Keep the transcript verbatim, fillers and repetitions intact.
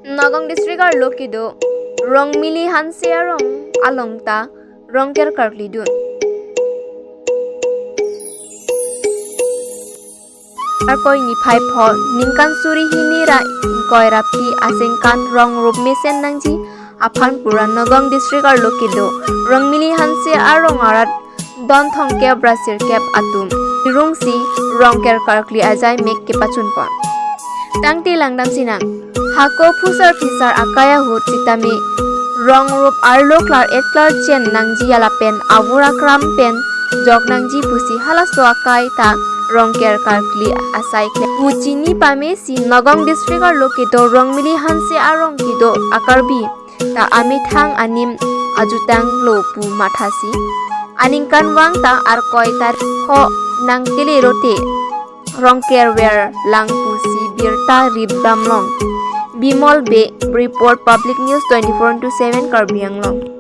Nagaon district arlo kedo Rongmili Hanse arong along ta rongker karkli dun. Arkoi niphai pho ningkan suri hini ra ingkoi ra phli aningkan rong rup mesen nangji aphan pura Nagaon district arlo kedo Rongmili Hanse arong arat don thomkep ra sirkep atum irungsi rongker karkli ajai mek kepachun pon. Tangte langdam sinang, hako phusar phisar akai ahut sitame rong rup arlo klar-et klarchen nangji lapen avur akram pen jok nangji pusi halaso akai ta rongker karkli asai klem pu chini pamesi Nagaon district arlo kedo Rongmili Hanse arong kedo a-Karbi ta amethang anim ajutang lo pu mathasi aningkanvang ta arkoi tarik pho nangtele lote rongker ver lang pusi birta rip damlong. Bimol Bey report, Public News twenty-four into seven Karbi Anglong.